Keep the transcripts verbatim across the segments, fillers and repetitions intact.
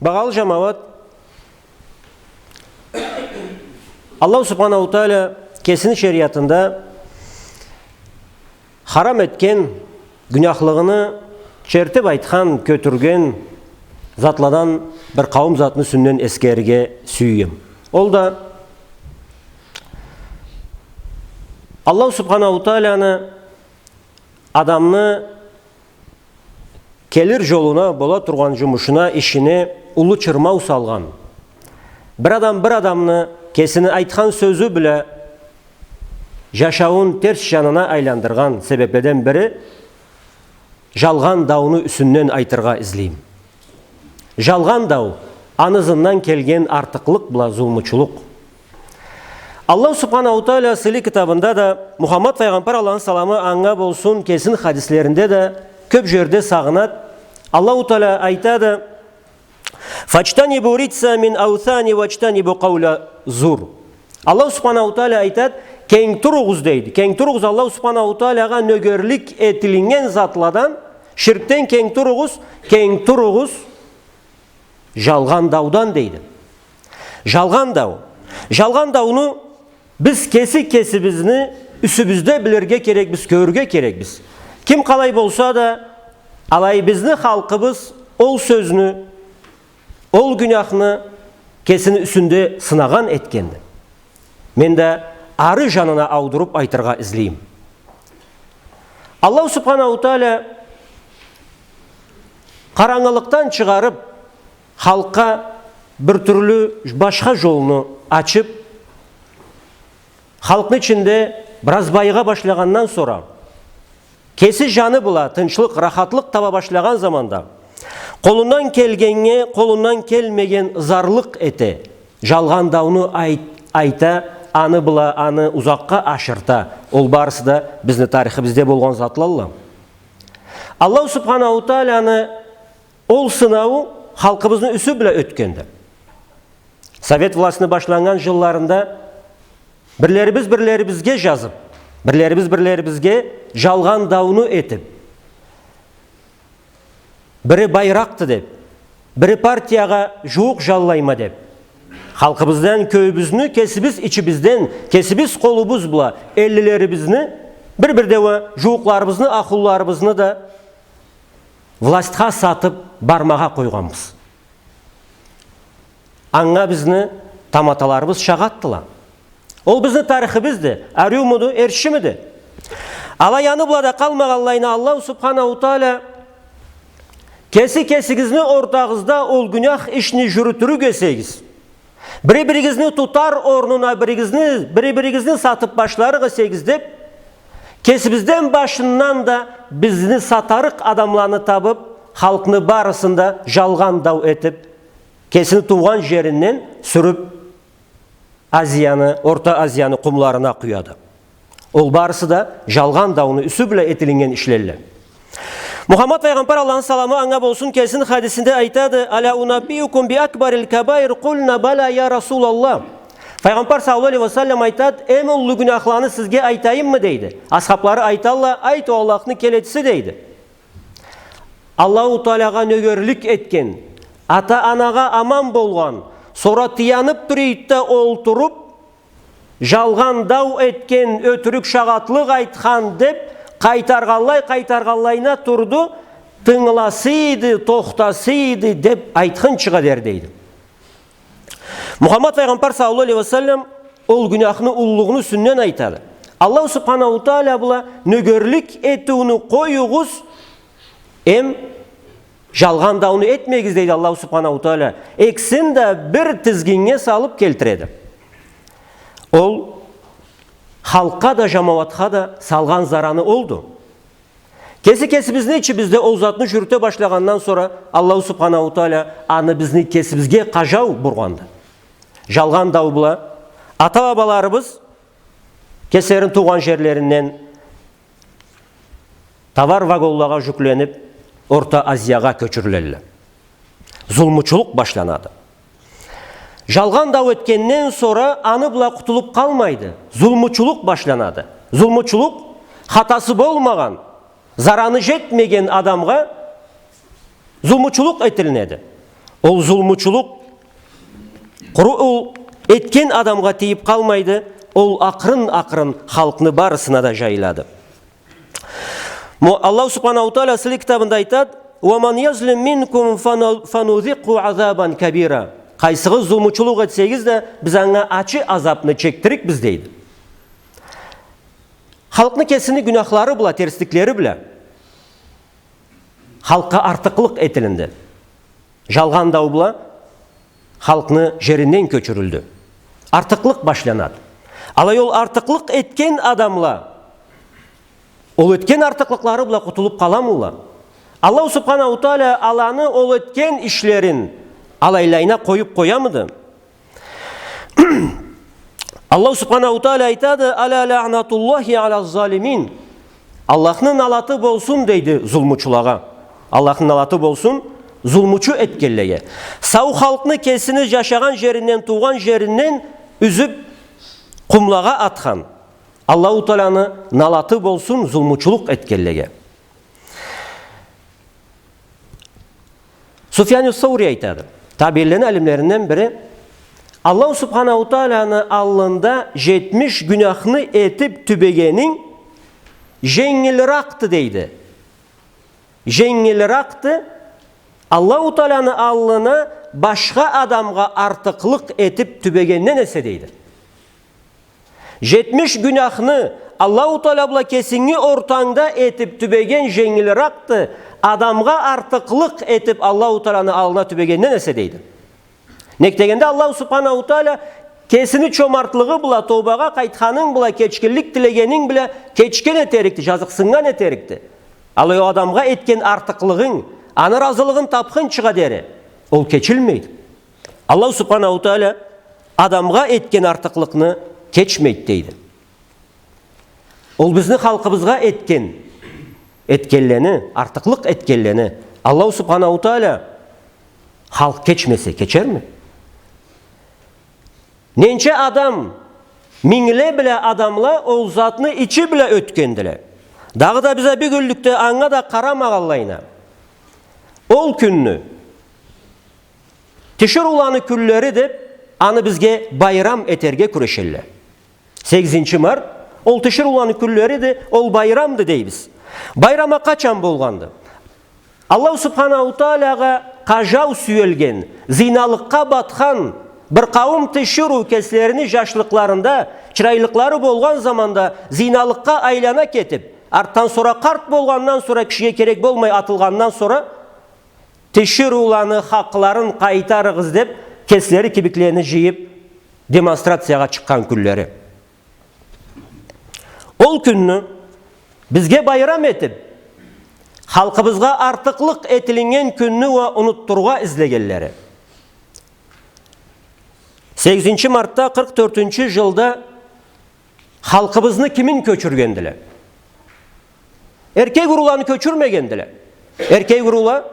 Багъалы жамауат, Аллаху Субханаху Тааля кесини шериатында харам этген, гюнахлыгъыны чертип айтхан, кётюрген затладан бир къауум затны юсюнден эсгерирге сюеме. Ол да Аллаху Субханаху Тааляны адамны келир жолуна, бола тургъан жумушуна, ишине уллу чырмау салгъан. Бир адам бир адамны кесини айтхан сёзю бла жашауун терс жанына айландыргъан себепледен бири жалгъан дауну юсюнден айтыргъа излейме. Жалгъан дау, аны ызындан келген артыкълыкъ бла зулмучулукъ. Аллаху Субханаху Тааля сыйлы китабында да, Мухаммад файгъамбар, Аллахны саламы анга болсун, кесини хадислеринде да кёп жерде сагъынады. Аллаху Тааля айтады: «Фаджтанибу риджса мин аусани ваджтанибу къауля зур». Аллаху Субханаху Тааля айтады: «Кенг туругъуз», — дейди. Кенг туругъуз Аллаху Субханаху Таалягъа нёгерлик этилиннген затладан, ширкден кенг туругъуз, кенг туругъуз жалгъан даудан, дейди. Жалгъан дау. Жалгъан дауну биз кеси кесибизни юсюбюзде билирге керекбиз, кёрюрге керекбиз. Ким къалай болса да, алай бизни халкъыбыз ол сёзню, ол гюнахны кесини юсюнде сынагъан этгенди. Мен да ары жанына аудуруп айтыргъа излейме. Аллаху Субханаху Тааля къарангылыкъдан чыгъарып, халкъгъа бир тюрлю башха жолну ачып, халкъны ичинде бираз байыгъа башлагъандан сора, кеси жаны бла тынчлыкъ, рахатлыкъ таба башлагъан заманда, къолундан келгеннге къолундан келмеген зарлыкъ эте, жалгъан дауну айт-, айта, аны бла аны узакъгъа ашырта. Ол барысы да бизни тарихибизде болгъан затладыла. Аллаху Субханаху Тааляны ол сынау халкъыбызны юсю бла ётгенди. Совет властны башланнган жылларында бирлерибиз бирлерибизге жазып, бирлерибиз бирлерибизге жалгъан дауну этип, бири байракъды деп, бири партиягъа жууукъ жаллайма деп, халкъыбыздан кёбюбюзню кесибиз ичибизден, кесибиз къолубуз бла эллилерибизни, бир-бирде уа жууукъларыбызны, ахлуларыбызны да властха сатып бармагъа къойгъанбыз. Анга бизни таматаларыбыз шагъатдыла. Ол бизни тарихибизди, ариумуду, эршимиди? Алай аны бла да къалмагъанлайына, Аллаху Субханаху Тааля: «Кеси кесигизни ортагъызда ол гюнах ишни жюрютюрюк эсегиз, бири-биригизни тутар орнуна биригизни, бири-биригизни сатып башларыкъ эсегиз», — деп, кесибизден башындан да бизни сатарыкъ адамланы табып, халкъны барысын да жалгъан дау этип, кесини туугъан жеринден сюрюп, Азияны, Орта Азияны къумларына къуяды. Ол барысы да жалгъан дауну юсю бла этилиннген ишлелле. Мухаммад файгъамбар, Аллахны саламы анга болсун, кесини хадисинде айтады: «Аля унаббиукум би акбариль кабаир?» Къульна: «Баля, я Расулаллах». Файгъамбар саллаллаху алейхи ва саллам айтады: «Эм уллу гюнахланы сизге айтайыммы?» — дейди. Асхаблары айталла: «Айт, о Аллахны келечиси», — дейди. Аллаху Таалагъа нёгерлик этген, ата-анагъа аман болгъан, сора тыянып туруйду да олтуруп, жалгъан дау этген, ётюрюк шагъатлыкъ айтхан деп, къайтаргъанлай, къайтаргъанлайына турду, тынгыласыйды, тохтасыйды деп айтхынчыгъа дери, дейди. Мухаммад файгъамбар саллаллаху алейхи ва саллам ол гюнахны уллулугъуну юсюнден айтады. Аллаху Субханаху Тааля бла нёгерлик этиуню къоюгъуз, эм жалгъан дауну этмегиз, дейди Аллаху Субханаху Тааля. Экисин да бир тизгиннге салып келтиреди. Ол халкъгъа да, жамауатха да салгъан зараны олду. Кеси кесибизни ичибизде ол затны жюрюте башлагъандан сора, Аллаху Субханаху Тааля аны бизни кесибизге къажау бургъанды. Жалгъан дау бла ата-бабаларыбыз кеслерини туугъан жерлеринден товар вагонлагъа жюкленип, Орта Азиягъа кёчюрюлелле. Зулмучулукъ башланады. Жалгъан дау этгенден сора аны бла къутулуп къалмайды. Зулмучулукъ башланады. Зулмучулукъ — хатасы болмагъан, зараны жетмеген адамгъа зулмучулукъ этилинеди. Ол зулмучулукъ къуру ол этген адамгъа тийип къалмайды, ол акъырын-акъырын халкъны барысына да жайылады. Мо-, Аллаху Субханаху Тааля сыйлы китабында айтады: «Ва ман язлим минкум фана-, фанузикъху азабан кабира». Къайсыгъыз зулмучулукъ этсегиз да, биз анга ачы азапны чекдирикбиз, дейди. Халкъны кесини гюнахлары бла, терсликлери бла халкъгъа артыкълыкъ этилинди. Жалгъан дау бла халкъны жеринден кёчюрюлдю. Артыкълыкъ башланады. Алай ол артыкълыкъ этген адамла ол этген артыкълыкълары бла къутулуп къаламыла? Аллаху Субханаху Тааля аланы ол этген ишлерин алайлайына къоюп къоямыды? Аллаху Субханаху Тааля айтады: «Аля лаънатуллахи аля залимин». Аллахны налаты болсун, дейди, зулмучулагъа. Аллахны налаты болсун зулмучу этгенлеге. Сау халкъны кесини жашагъан жеринден, туугъан жеринден юзюп, къумлагъа атхан. Аллаху Тааляны налаты болсун зулмучулукъ этгенлеге. Суфьяну Саури айтады, табиинлени алимлеринден бири: Аллаху Субханаху Тааляны аллында жетмиш гюнахны этип тюбегенинг женгилиракъды, дейди. Женгилиракъды Аллаху Тааляны аллына башха адамгъа артыкълыкъ этип тюбегенден эсе, дейди. Жетмиш гюнахны Аллаху Тааля бла кесинги ортангда этип тюбеген женгилиракъды адамгъа артыкълыкъ этип Аллаху Тааляны аллына тюбегенден эсе, дейди. Нек дегенде, Аллаху Субханаху Тааля кесини чомартлыгъы бла, тоубагъа къайтханынг бла, кечгинлик тилегенинг бла кечген этерикди, жазыкъсыннган этерикди. Алай ол адамгъа этген артыкълыгъынг, аны ыразылыгъын тапхынчыгъа дери ол кечилмейди. Аллаху Субханаху Тааля адамгъа этген артыкълыкъны кечмейди, дейди. Ол бизни халкъыбызгъа этген, этгенлени, артыкълыкъ этгенлени Аллаху Субханаху Тааля халкъ кечмесе, кечерми? Ненча адам, мингле бла адамла ол затны ичи бла ётгендиле. Дагъыда биз а бюгюнлюкде анга да къарамагъанлайына, ол кюнню тиширыуланы кюнлери деп, аны бизге байрам этерге кюрешелле. Сегизинчи март, ол тиширыуланы кюнлериди, ол байрамды дейбиз. Байрам а къачан болгъанды? Аллаху Субханаху Таалягъа къажау сюелген, зиналыкъгъа батхан бир къауум тиширыу кеслерини жашлыкъларында, чырайлыкълары болгъан заманда зиналыкъгъа айлана кетип, артдан сора, къарт болгъандан сора, кишиге керек болмай атылгъандан сора, тиширыуланы хакъларын къайтарыгъыз деп, кеслери кибиклени жыйып, демонстрациягъа чыкъгъан кюнлери. Ол кюнню бизге байрам этип, халкъыбызгъа артыкълыкъ этилиннген кюнню уа унутдурургъа излегенлери. Сегизинчи мартда, къыркъ тёртюнчю жылда халкъыбызны кимин кёчюргендиле? Эркек урууланы кёчюрмегендиле. Эркек уруула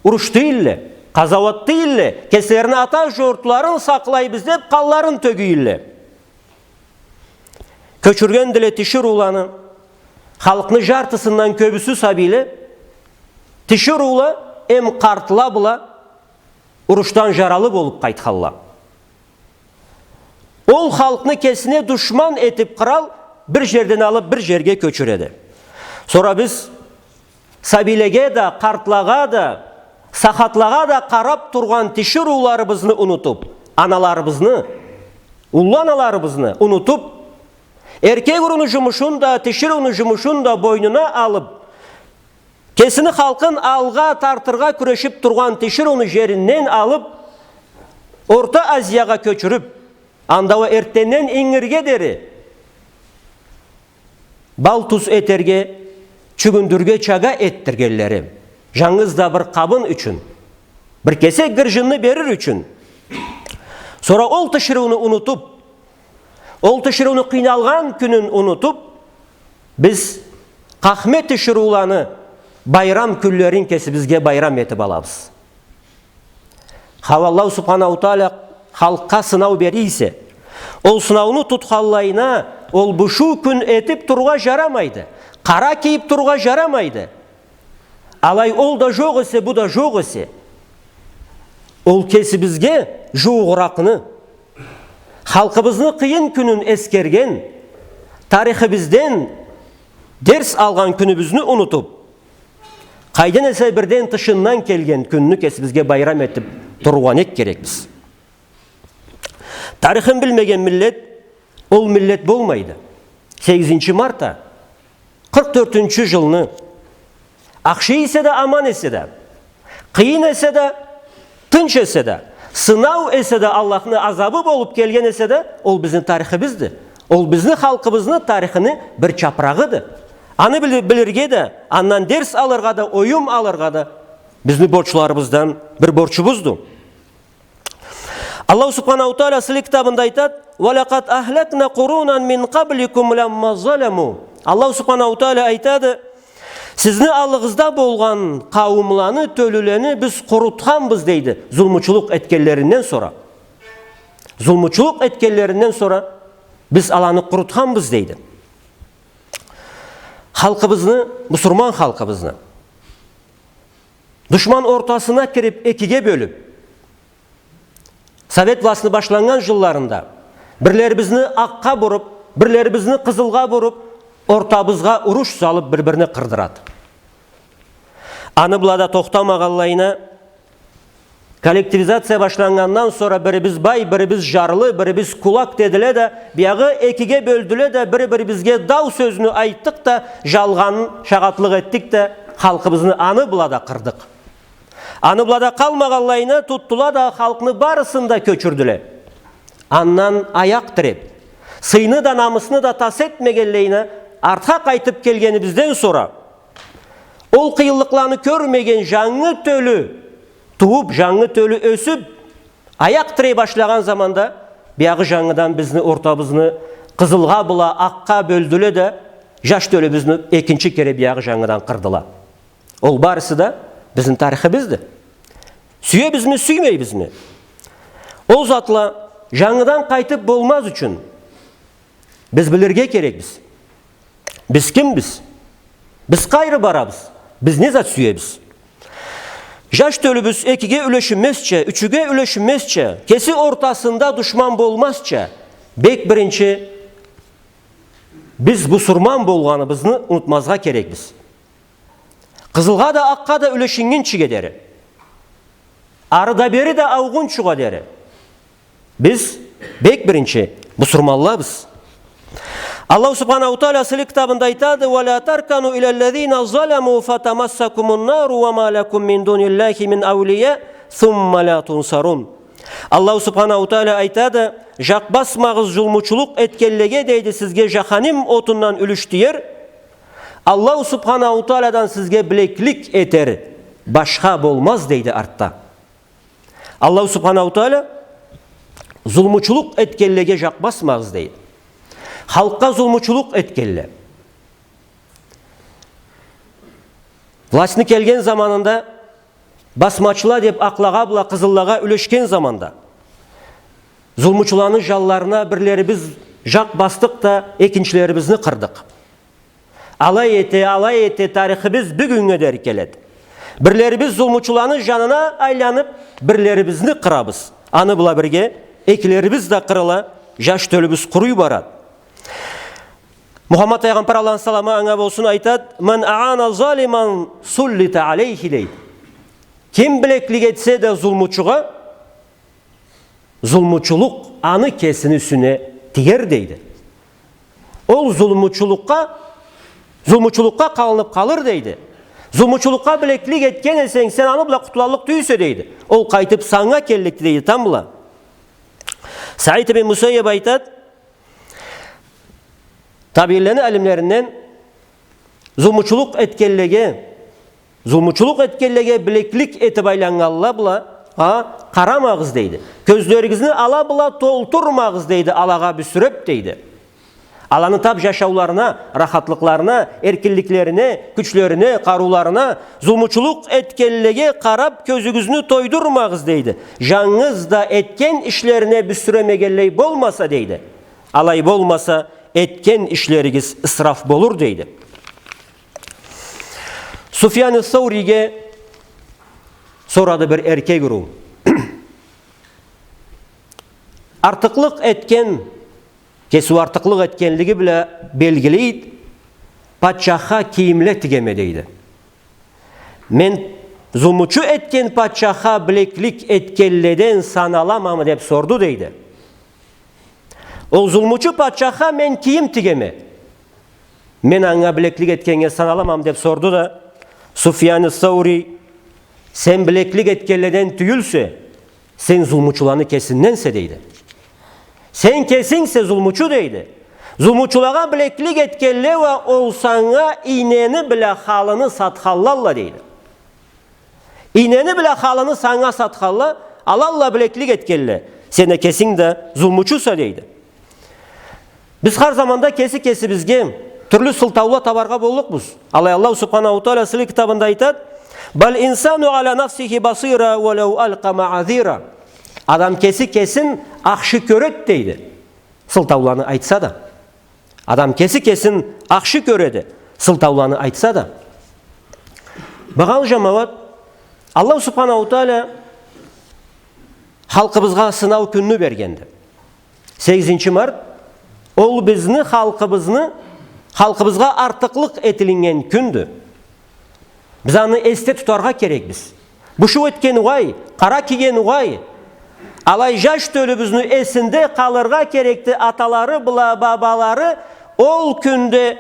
уруш тюйюлле, къазауат тюйюлле, кеслерини ата журтларын сакълайбыз деп, къанларын тёгюйюлле. Кёчюргендиле тиширыуланы, халкъны жартысындан кёбюсю сабийле, тиширыула эм къартла бла урушдан жаралы болуп къайтханла. Ол халкъны кесине душман этип, къырал бир жерден алып бир жерге кёчюреди. Сора биз сабийлеге да, къартлагъа да, сахатлагъа да къарап тургъан тиширыуларыбызны унутуп, аналарыбызны, уллу аналарыбызны унутуп, эркек урууну жумушун да, тиширыуну жумушун да бойнуна алып, кесини халкъын алгъа тартыргъа кюрешип тургъан тиширыуну жеринден алып, Орта Азиягъа кёчюрюп, анда уа эртденден ингирге дери бал-туз этерге, чюгюндюрге чага этдиргенлери, жангыз да бир къабын ючюн, бир кесек гыржынны берир ючюн. Сора ол тиширыуну унутуп, ол тиширыуну къыйналгъан кюнюн унутуп, биз къахме тиширыуланы байрам кюнлерин кесибизге байрам этип алабыз. Хау, Аллаху Субханаху Тааля халкъгъа сынау бере эсе, ол сынауну тутханлайына, ол бушуу кюн этип турургъа жарамайды. Къара кийип турургъа жарамайды. Алай ол да жокъ эсе, бу да жокъ эсе, Ол кесибизге жуугъуракъны, халкъыбызны къыйын кюнюн эсгерген, тарихибизден дерс алгъан кюнюбюзню унутуб, къайдан эсе бирден тышындан келген кюнню кесибизге байрам этиб туругъан эк керекбиз. Тарихин билмеген миллет, ол миллет болмайды. Сегизинчи март а, къыркъ тёртюнчю жылны, ахшы эсе да, аман эсе да, къыйын эсе да, тынч эсе да, сынау эсе да, Аллахны азабы болуб келген эсе да, ол бизни тарихибизди. Ол бизни халкъыбызны тарихини бир чапырагъыды. Аны били-, билирге да, андан дерс алыргъа да, оюм алыргъа да бизни борчларыбыздан бир борчубузду. Аллаху Субханаху Тааля сыйлы китабында айтады: «Ва лакъад ахлакна къурунан мин къабликум ламма заламу». Аллаху Субханаху Тааля айтады: «Сизни аллыгъызда болгъан къауумланы, тёлюлени биз къурутханбыз», — дейди, зулмучулукъ этгенлеринден сора. Зулмучулукъ этгенлеринден сора биз аланы къурутханбыз, дейди. Халкъыбызны, бусурман халкъыбызны душман ортасына кириб, экиге бёлюб, совет властны башланнган жылларында бирлерибизни акъгъа буруб, бирлерибизни къызылгъа буруб, ортабызгъа уруш салыб, бир-бирин къырдырады. Аны бла да тохтамагъанлайына, коллективизация башланнгандан сора бирибиз бай, бирибиз жарлы, бирибиз кулак дедиле да, биягъы экиге бёлдюле да, бири-бирибизге дау сёзню айтдыкъ да, жалгъан шагъатлыкъ этдик да, халкъыбызны аны бла да къырдыкъ. Аны бла да къалмагъанлайына, тутдула да халкъны барысын да кёчюрдюле. Андан аякъ тиреб, сыйны да, намысны да тас этмегенлейине, артха къайтыб келгенибизден сора, ол къыйынлыкъланы кёрмеген жангы тёлю тууб, жангы тёлю ёсюб, аякъ тирей башлагъан заманда, биягъы жангыдан бизни ортабызны къызылгъа бла акъгъа бёлдюле да, жаш тёлюбюзню экинчи кере биягъы жангыдан къырдыла. Ол барысы да бизни тарихибизди. Сюебизми, сюймейбизми? Ол затла жангыдан къайтыб болмаз ючюн биз билирге керекбиз. Биз кимбиз? Биз къайры барабыз? Биз не зат сюебиз? Жаш тёлюбюз экиге юлешинмезча, ючюге юлешинмезча, кеси ортасында душман болмазча, бек биринчи биз бусурман болгъаныбызны унутмазгъа керекбиз. Къызылгъа да, акъгъа да юлешиннгинчиге дери, ары да, бери да аугъунчугъа дери, биз бек биринчи бусурманлабыз. Аллаху Субханаху Тааля сыйлы китабында айтады: «Ва ля таркану иляллязина заламу фатамассакумун нару ва ма лякум мин дуниллахи мин аулия, сумма ля тунсарун». Аллаху Субханаху Тааля айтады: «Жакъ басмагъыз зулмучулукъ этгенлеге, — дейди, — сизге жаханим отундан юлюш тиер. Аллаху Субханаху Таалядан сизге билеклик этер башха болмаз», — дейди артда. Аллаху Субханаху Тааля зулмучулукъ этгенлеге жакъ басмагъыз, дейди. Халкъгъа зулмучулукъ этгенле. Властны келген заманында басмачыла деб акълагъа бла къызыллагъа юлешген заманда, зулмучуланы жанларына бирлерибиз жакъ басдыкъ да, экинчилерибизни къырдыкъ. Алай эте, алай эте, тарихибиз бюгюннге дери келеди. Бирлерибиз зулмучуланы жанына айланыб, бирлерибизни къырабыз. Аны бла бирге экилерибиз да къырыла, жаш тёлюбюз къуруй барады. Мухаммад пайгъамбар, Аллахны саламы анга болсун, айтады: «Ман аана залиман суллита алейхи», — дейди. Ким билеклик этсе да зулмучугъа, зулмучулукъ аны кесини юсюне тиер, дейди. Ол зулмучулукъгъа, зулмучулукъгъа къалыныб къалыр, дейди. Зулмучулукъгъа билеклик этген эсенг, сен аны бла къутулаллыкъ тюйюлсе, дейди. Ол къайтыб санга келликди, дейди, тамбла. Саид ибн Мусайяб айтады, табиинлени алимлеринден: «Зулмучулукъ этгенлеге, зулмучулукъ этгенлеге билеклик этиб айланнганла бла, а, къарамагъыз, — дейди. — Кёзлеригизни ала бла толтурмагъыз, — дейди, — алагъа бюсюреб», — дейди. «Аланы таб жашауларына, рахатлыкъларына, эркинликлерине, кючлерине, къарыуларына, зулмучулукъ этгенлеге къараб, кёзюгюзню тойдурмагъыз, — дейди. — Жангыз да этген ишлерине бюсюремегенлей болмаса, — дейди. — Алай болмаса, этген ишлеригиз ысраф болур», — дейди. Суфьян ас-Саурийге сорады бир эркек уруу: артыкълыкъ этген, кесиу артыкълыкъ этгенлиги бла белгилейди, патчахха кийимле тигеме, дейди. Мен зулмучу этген патчахха билеклик этгенледен саналамамы деп сорду, дейди. Ол зулмучу патчахха мен кийим тигеме. Мен анга билеклик этгеннге саналамамы деп сорду да, Суфьян ас-Саури, сен билеклик этгенледен тюйюлсе, сен зулмучуланы кесинденсе, дейди. Сен кесингсе зулмучу, дейди. Зулмучулагъа билеклик этгенле уа ол санга ийнени бла халыны сатханла, дейди. Ийнени бла халыны санга сатханла, алалла билеклик этгенле. Сен а кесинг да зулмучуса, дейди. Биз хар заманда кеси кесибизге тюрлю сылтаула табаргъа боллукъбуз. Алай Аллаху Субханаху Тааля сыйлы китабында айтады: «Бал инсану аля нафсихи басира, уалау алкъа маазира». Адам кеси кесин ахшы кёреди, дейди, сылтауланы айтса да. Адам кеси кесин ахшы кёреди, сылтауланы айтса да. Багъалы жамауат, Аллаху Субханаху Тааля халкъыбызгъа сынау кюнню бергенди. Сегизинчи март, ол бизни халкъыбызны, халкъыбызгъа артыкълыкъ этилиннген кюндю. Биз аны эсде тутаргъа керекбиз. Бушуу этген угъай, къара кийген угъай, алай жаш тёлюбюзню эсинде къалыргъа керекди аталары бла бабалары ол кюнде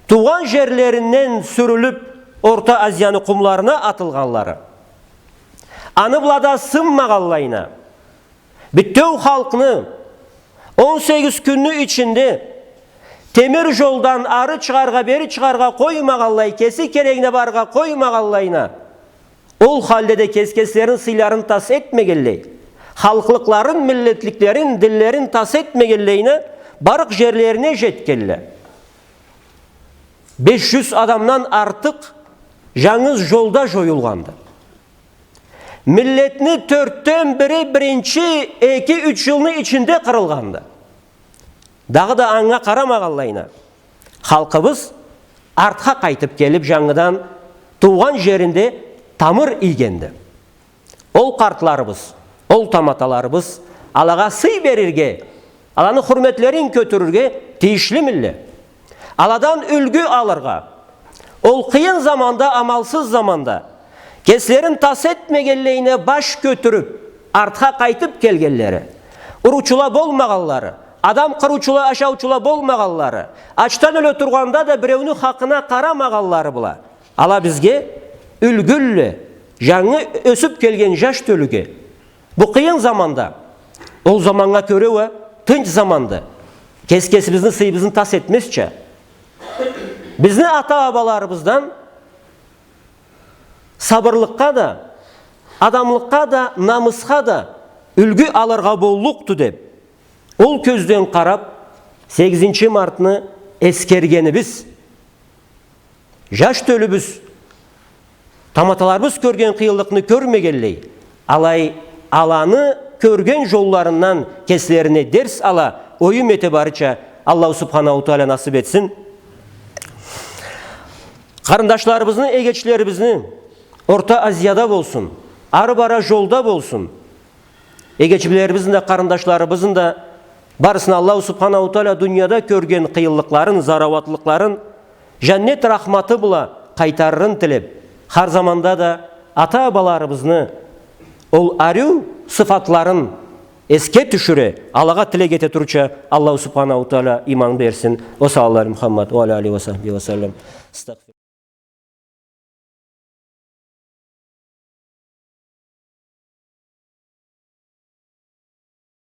туугъан жерлеринден сюрюлюп, Орта Азияны къумларына атылгъанлары. Аны бла да сынмагъанлайына, бютеу халкъны он сегиз кюнню ичинде темир жолдан ары чыгъаргъа, бери чыгъаргъа къоймагъанлай, кеси керегине барыргъа къоймагъанлайына, ол халде да кес-кеслерини сыйларын тас этмегенлей, халкълыкъларын, миллетликлерин, динлерин тас этмегенлейине, барыкъ жерлерине жетгенле. Беш жюз адамдан артыкъ жангыз жолда жоюлгъанды. Миллетни тёртден бири биринчи эки-юч жылны ичинде къырылгъанды. Дагъыда анга къарамагъанлайына, халкъыбыз артха къайтып келип, жангыдан туугъан жеринде тамыр ийгенди. Ол къартларыбыз, ол таматаларыбыз алагъа сый берирге, аланы хурметлерин кётюрюрге тийишлимилле. Аладан юлгю алыргъа, ол къыйын заманда, амалсыз заманда, кеслерин тас этмегенлейине баш кётюрюп, артха къайтып келгенлери, уруучула болмагъанлары, адам къырыучула, ашаучула болмагъанлары, ачдан ёле тургъанда да биреуню хакъына къарамагъанлары бла, ала бизге юлгюлле, жангы ёсюп келген жаш тёлюге. Бу къыйын заманда, ол заманнга кёре уа тынч заманды. Кес-кесибизни сыйыбызны тас этмезча, бизни ата-бабаларыбыздан сабырлыкъгъа да, адамлыкъгъа да, намысха да юлгю алыргъа боллукъду деп, ол кёзден къарап, сегизинчи мартны эсгергенибиз, жаш тёлюбюз, таматаларыбыз кёрген къыйынлыкъны кёрмегенлей, алай аланы кёрген жолларындан кеслерине дерс ала, оюм эте барырча Аллаху Субханаху Тааля насып этсин. Къарындашларыбызны, эгечлерибизни, Орта Азияда болсун, ары бара жолда болсун, эгечлерибизни да, къарындашларыбызны да барысына Аллаху Субханаху Тааля дунияда кёрген къыйынлыкъларын, зарауатлыкъларын жаннет рахматы бла къайтарырын тилеп, хар заманда да ата-бабаларыбызны ол ариу сыфатларын эсге тюшюре, алагъа тилек эте турурча Аллаху Субханаху Тааля иман берсин. Уа саллаллаху аля Мухаммад уа аля алихи уа сахбихи уа саллам. Астагъфируллах.